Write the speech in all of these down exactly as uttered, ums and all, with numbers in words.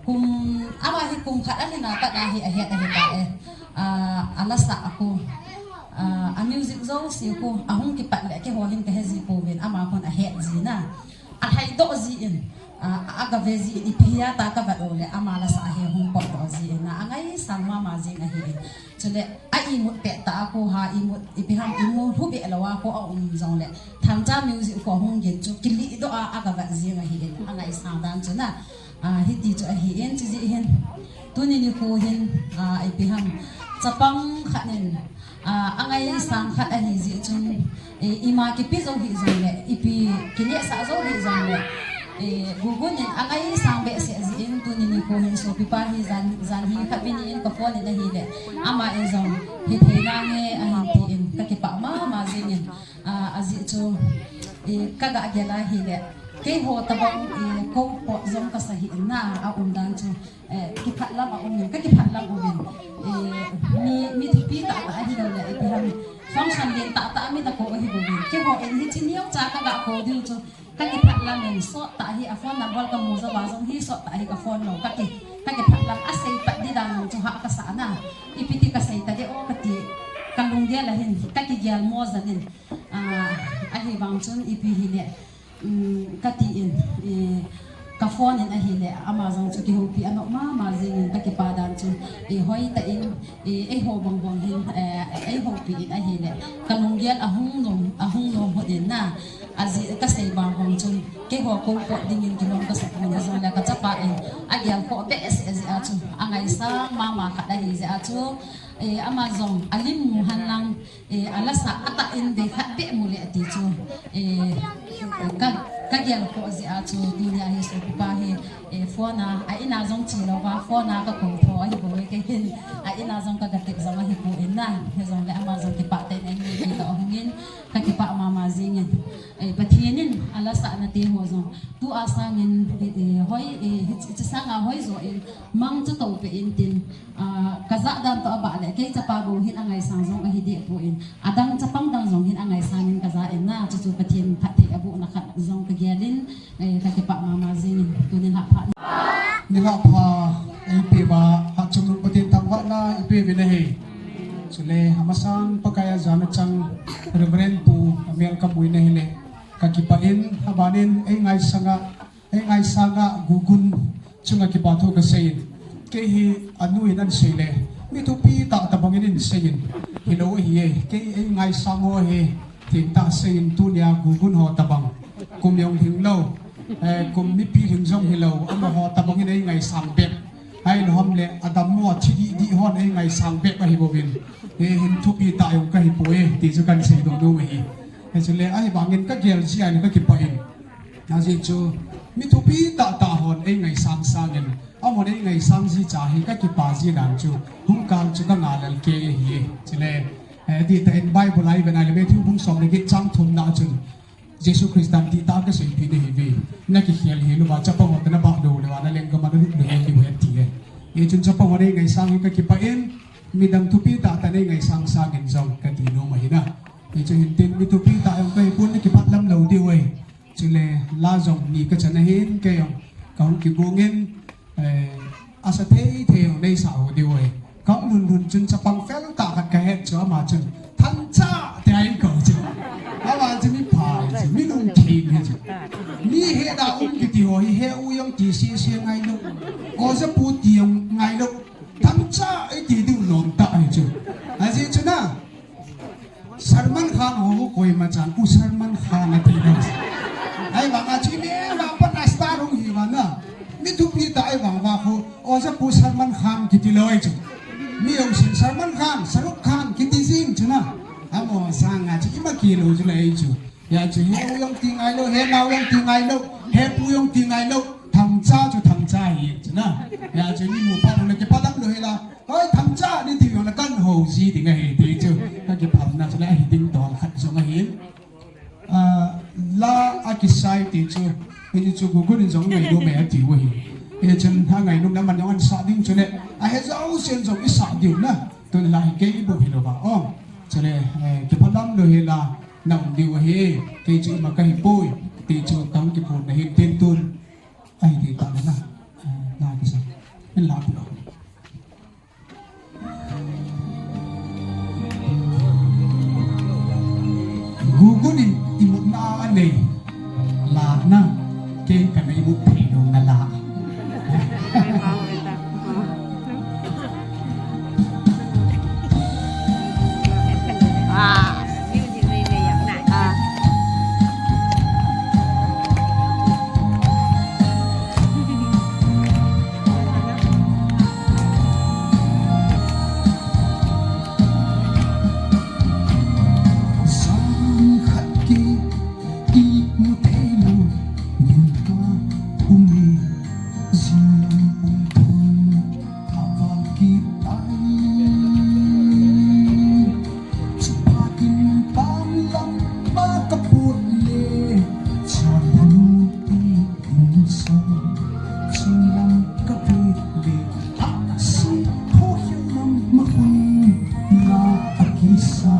Kum, ama hi kum khat ahin a pat a hi ahet ahi ta e. A, a lasa a khu. A, a music jouse khu, ahung kipat le keiho hin kahe ji pouvin, ama khun ahet ji na. Alhai doh ji in, a, a, agave ji in, ipi hia ta kavet u le, ama lasa hi hung potdoh ji in na, angaisang mama jing ahi in. Chule, a imut pet ta a khu ha, imut, ipi ham, imut hu be lo a khu a um jong le. Thangcha music khu hung gin chu, kilih doh a, agavet jing ahi in, angaisang dan chu na. A, hiti chu ahi in, chu ji hin. Tuni nikho hin, a, ipi ham. Chapang khat in, a, angaisang khat ahi ji chun, e, ima kipi jong hi jong le, ipi kinehsah jong hi jong le, e, Gugun in angaisang behseh ji in, tuni nikho hin sopipa hi jan, jan hi khat bini in ka phone in ahi le, ama in jong hithei nange ahin ti in, kakipah mama jing in, a, ajeh chu, e, kaga gel ahi le, keiho tabang, e, kou pot jong kasa hi in na, a um dan chu. Eh, kiphat lam a um in, kakiphat lam um in. Eh, mi, mi thupi tah tah ahi lou le, ipi ham. Function len tah tah a mi na kou ahi bou in. Keiho in hiche neocha kaga kou diu chu. Kakiphat lam in, sot tah hi a phone number kamu jou a jong hi sot tah hi ka phone lou. Kaki, kakiphat lam a sei pat di dan chu ha kasa na. Ipi ti kasei ta de o kati. Kalunggel a hin, kakigel mo jan in. Ah, ahivang chun ipi hile. Um, kati in, eh, ka phone in ahi le, ama jong chu kihoupi a nop mama jing in kakipah dan chu, eh, hoitah in, eh, eiho bang bang hin, eh, eihoupi in ahi le, kalunggel ahung nom, ahung nom hon in na, ajeh kasei bang bang chun, keiho kou pot ding in kilom kasa pon a jong le kachapa in, agel khoh behseh jeh a chu, angaisang mama khat ahi jeh a chu, eh, ama jong alim mu hen lang, Eh, alasa atah in vei khat beh mu le ati chu. Eh, ka, kagel khoh jeh a chu, tunia hi sopipa hi, eh, phone a, a in a jong che lou va, phone a kakou tho ahi bou e kei hin, a in a jong kaga tep jong ahi bou in na, hijong le ama jong kipah tah in eini kei toh ahung in, kakipah mama jing in. Eh, Pathen in alasa nate ho jong, tua sang in, eh, eh, hoi, eh, hiche, hiche sang a hoi jo in, mang chu tou peh in tin, Ah, kajah dan toh abah le, kei chapa bou hin angaisang jong ahi deh poi, adang chapang dang jong hin angaisang in kajah in na, chuchu Pathen phatthei abohna khat jong kagel in, eh, kakipah mama jing in, tuni lhah pha. Nilhah pha, eipeuva, Hatchungnung Pathen thangvahna, eipeuve nahi. Chule, amasan Pakai a jana chang, Reverend Pu, amel kamu in ahile, kakipah in, abanin, eingaisang a, Eingaisang a Gugun chunga kipathu kasei in. Kei hi anu in ahin sei le. Mi thupi tah tah bang in ahin sei in. Hilou ahi e. Kei eingaisang ho hi. Thengtah sei in tunia Gugun ho tah bang. Kum jong lhing lou. Eh, kum mipi lhing jong hilou. Amaho tah bang in eingaisang bep. Ahilou ham le, adammo a thi dih dih hon eingaisang bep ahi bou in. Hiche hin thupi tah jong kahi poi e. Ti chu kahin sei doh nom ahi. Hiche le ahivang in kagel jia in kakipah in. Ajeh chu, mi thupi tah tah hon eingaisang sang in, amahon eingaisang ji cha hi kakipah ji dan chu, hung kal chu kanga lel kei ahi. Chule, eh, dihtah in Bible a ivet a le Matthew bung som le get chang thum na chun, Jesu Christan dihtah a kaseipeh nahi ve. Nakikhel hel uva, chapang ho toh nabah lou le uva, nalenggam a nalut lou hen diu ahi ati e. Hichun chapang hon eingaisang hi kakipah in, midang thupi tah tah in eingaisang sang in jong kati nom ahi na. Hichu hin tin mi thupi tah jong kahi pon, nakipah lam lou diu ahi. Chule, la jong ni kachan ahin, kei jong, kahung kigong in, eh, asa thei thei jong neisah u diu ahi. Kahung lhun lhun chun chapang fel tah khat kahet chu ama chun, "Thangcha," tia ahin kou chu. Ama chu mi pha ahi chu, mi lungthim ahi chu. Mi heda um kiti ho hi, he u jong ti sese ngailou. Oja pu ti jong ngailou. Thangcha, eiti diu nom tah ahi chu. Ajeh chu na, Salman Khan ho koima chan, u Salman Khan ati na. Ahivang a chu mi vang pat a star hung hi vang na. Mi thupi tah ahivang va khu, oja pu Salman Khan kiti lou ahi chu. Mi jong sin Salman Khan, Shahrukh Khan kiti jing chu na. Amaho sang a chu ima kilou chu le ahi chu. Hijeh chun, he u jong ti ngailou, he nao jong ti ngailou, he pu jong ti ngailou, Thangcha chu Thangcha ahi chu na. Hijeh chun, mi mu phat le kipah lam lou hela, "Oi, Thangcha," nati jongle kahin hou ji ding ahi ti chu. Kakipah na chu le ahi ding tah khat jong ahi. Ah, la akisai ti chu, hiti chu Gugun in jong ngainom e ati u ahi. Hichun, angainom na man jong ahin sah ding chu le, ahe jousen jong isah diu na. Tun la hi kei bou hilou va. Oh, chule, eh, kipah lam lou hela. Na um diu ahi, kei chu ima kahi poi, ti chu kahung kiphonna hin tin tun. Ahi ti tah na, eh, na kisa. Hin lah peh o. Google in imutna anei. Lahna. Kei kana imut thei lou na lah. Jam khat kei imu thei lou, nunga um e, jinglam um thei. Aval kit tai. Chuphat in pan lam ma ka put le, chan lam i hung sa. Chun lam ka put le, a si phu hiu lam ma khun la a kisa.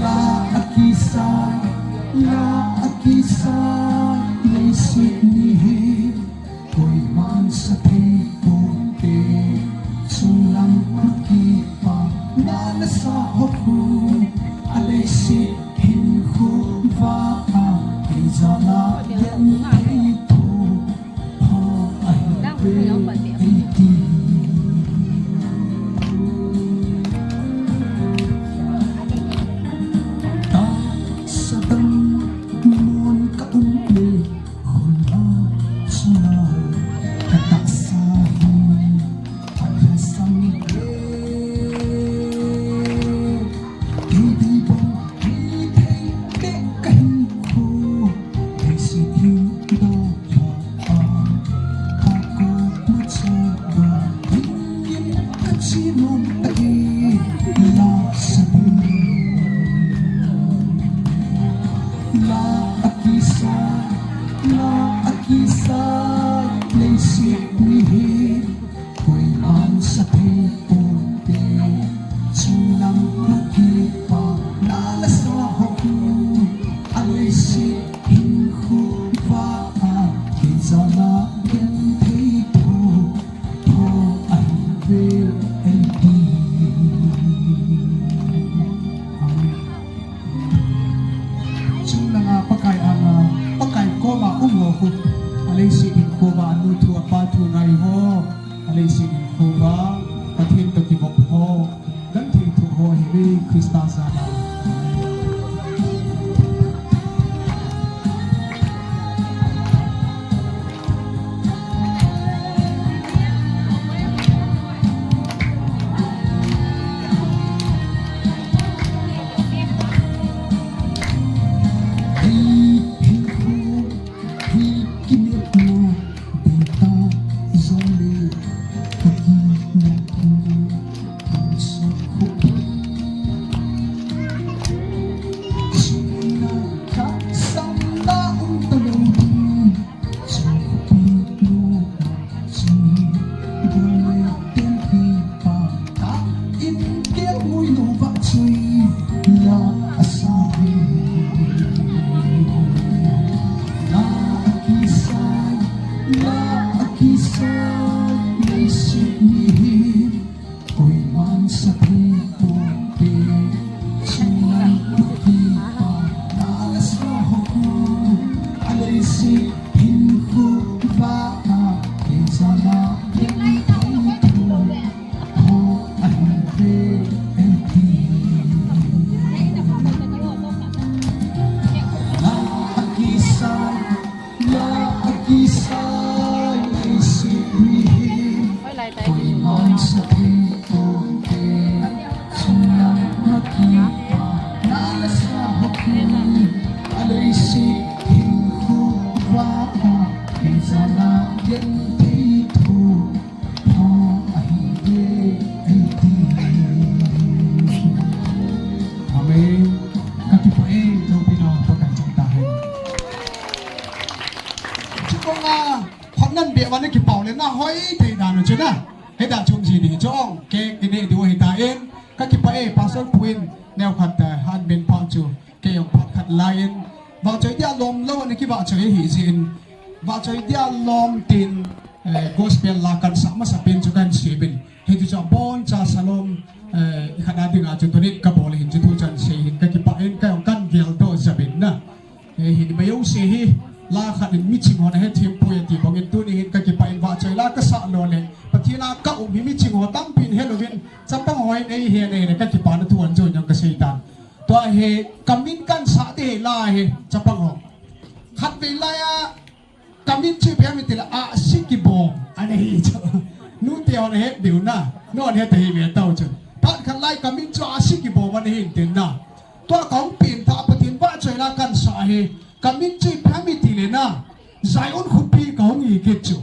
La a kisa, la a kisa, leiset ni hi. Koiman sa thei ponte, chunglam a kipa, na la sa hop hu, a leiset hinkho va a, kei jala gen thei thu, pha ahi ve ei ti. Tahsa dang mon ka um le, La a kisai, la a kisai, leiset ni hi koiman sa thei ponte. Chunglam a kipa, na la sa hop hu, a leiset hinkho va a, kei jala gen thei thu. Amen. Chunglanga Pakai anga, Pakai koma um ho khu, a leiset hinkho va a nu thu a pa thu ngai ho, a leiset hinkho va Pathen toh kivop ho, genthei thoh ho hi ve Christa jala. Koiman sa thei ponte, chunglai ma kipa, na la sa hop hu, a leiset hinkho va a, kei jala gen thei thu, pha ahi ve ei ti. La a kisai, la a kisai, leiset ni hi. Koiman sa thei ponte, chunglai ma kipa, na la sa hop hu, a leiset hinkho va a, kei jala gen thei thu, pha ahi ve ei ti. Amen. Ka kipah e, loupina Pakai chang tahen. Chukong a, hot nan be wan a kipau le na hoi thei dan u chu na. Heta chum ji ding chong, cake i neh diu ahi tan. Ka kipah e, Pastor Pu in neo khat, eh, han min pha chu, kei jong phat khat lai in. Vahchoi dia lom lou ana kivahchoi ahi jeh in. Vahchoi dia lom tin, eh, gospel la kan sah masa pen chu kan sei uvin. Hichu chu aboncha salom, eh, i khat a dinga chu tunin ka bol hin chu thu chan sei hin ka kipah in ka jong kan geldoh jep in na. Eh, hin mai jouse hi la khat in miching hon ahethem poi ati bang in tuni hin ka kipah in vahchoi la ka sah lou le Pathen a ka um hi miching ho tampin he louvin chapang hon eihe na hi le ka kipana thu an jong ka sei tan. Tua hi ka min kan sah te la hi chapang ho. Khatvei lai a ka min chu ipi ham itile Ahsi Kibom ana hi chu. Nute hon ahet diu na. Non het ahi ve tau chu. Phat khat lai ka min chu Ahsi Kibom ana hin tin na. Tua ka hung pen tha Pathen vahchoi la kan sah hi. Ka min chu ipi ham itile na. Zion khopi ka hung hi kit chu.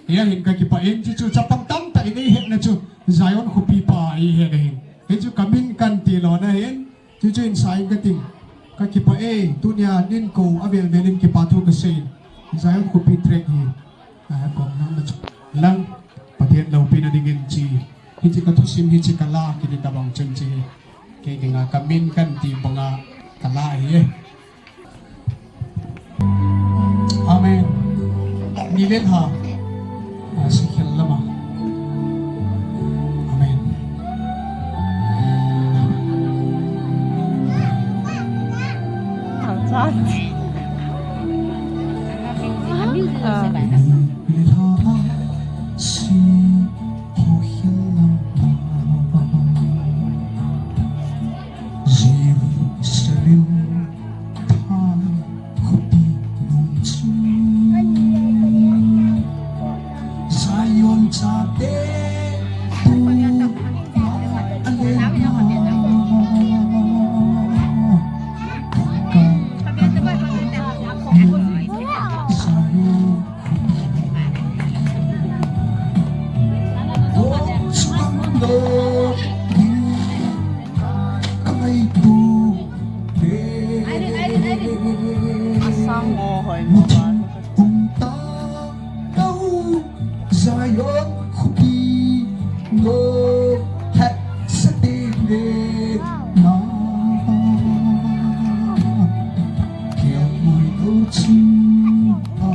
Hia hin ka kipah in chu chu chapang tamtah in eihet na chu. Zion khopi pa eihet na hin. Hichu ka min kan ti lou na hin. Chuchu in sa in ka ting. Ka kipah e, tunia nin kou avel vel in kipa thu ka sei in. Zion khopi track hi. A, kom nang na chu. Lang, Pathen loupina dingin chi. Hiche ka thusim hiche ka la kiti tabang chun chi. Kei dinga ka min kan ti banga ka la hi e. Amen. Ni len ha. A, si khel lama. Amen. Jerusalem. Zion chate tu a le na. Zion. Asang mo hoi mo ba? Zion khopi lo het sa te le na. Kei moi lo chi a.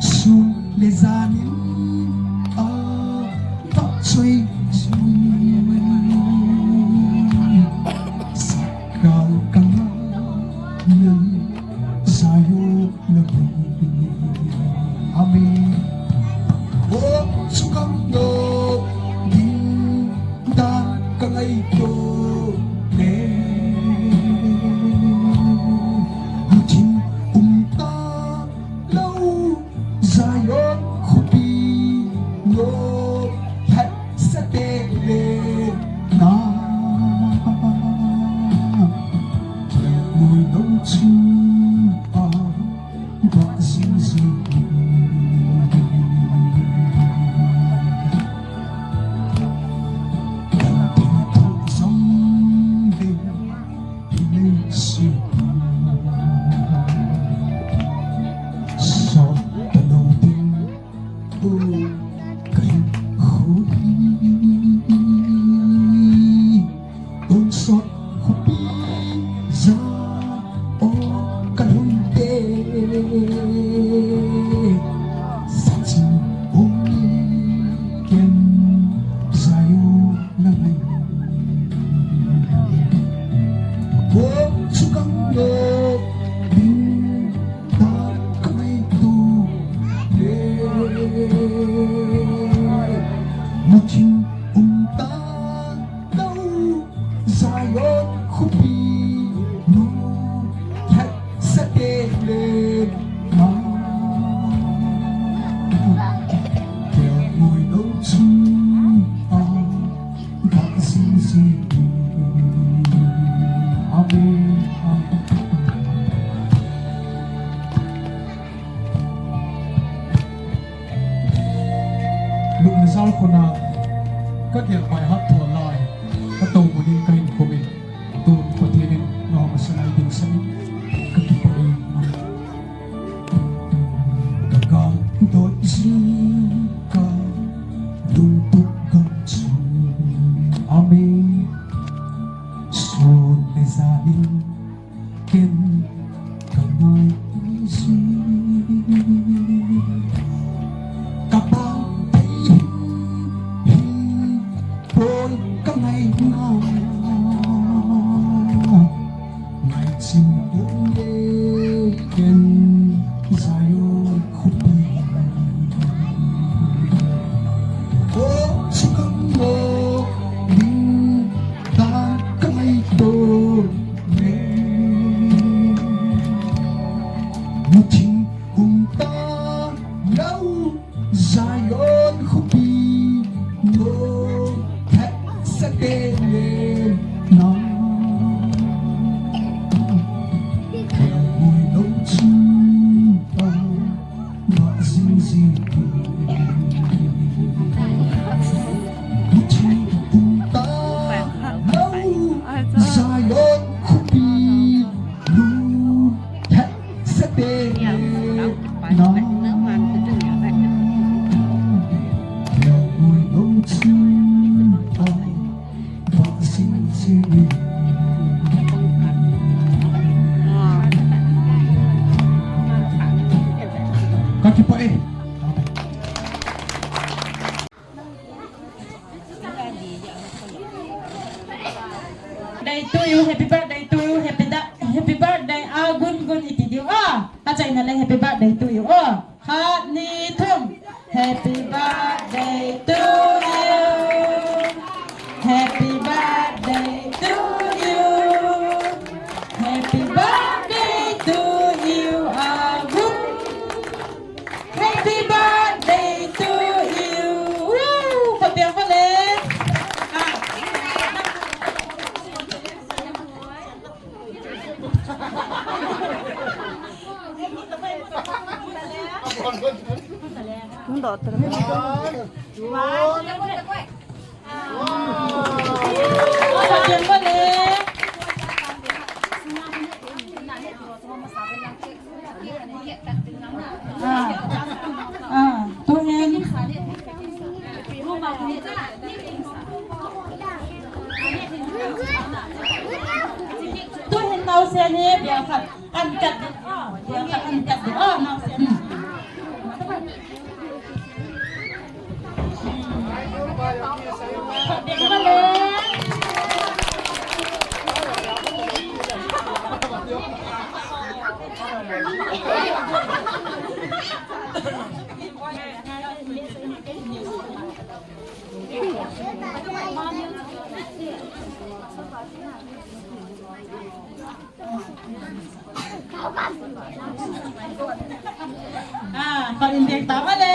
Sun le jan in a vahchoi jing. Sakal kanga nang Zion la. Amen. O chukang lo ding dan ka ngaito le. Mutin um ta lo Zion khopi lo het sa te le na. Kei moi lo chi a ba jing jing. Kan tin thu jong le. Lamai. Wo chukang lo ding dan ka ngaito le. Mutin um ta lo Zion khopi lo het sa te le na. Kei moi lo chi a ba jing jing. Amen. Amen. Lungna jal khona ka gel bai hat thua la. Tunin ka hinkho in, tun Pathen in nangho masanga eidin sah in, kakipah e. Ka galdot jing ka lungtup gam chu. Amen. Sun le jan in ken ka ngai jing. Ka pang thei hih poi ka ngai na. Ngai jing um e ken Zion khopi. O chu gam lou ding dan ka ngaito e. Muthim um talou Zion khopi, nothehsa te le na. Khelngoi lou chun a, ma jing jing. Muthim um talou Zion khopi, nothehsa te le na. Khelngoi lou chun a, ma jing jing. Kakipah e. Birthday to you, happy birthday to you, happy da-, happy birthday, a gun gun iti diu. A, achaina le happy birthday to you. O, khat, ni, thum. Happy birthday to you. Happy birthday to you. Happy birthday to you, a gun. Happy birthday to you. Woo! Khut beng vo le. Ah. Hung doh ta. Ah, ah, tu hin. Tu hin naosen hi bia khat. An kat ding, ah, an kat ding, ah, naosen. Hmm. Ding bale. Ah, khat in ding ta bale.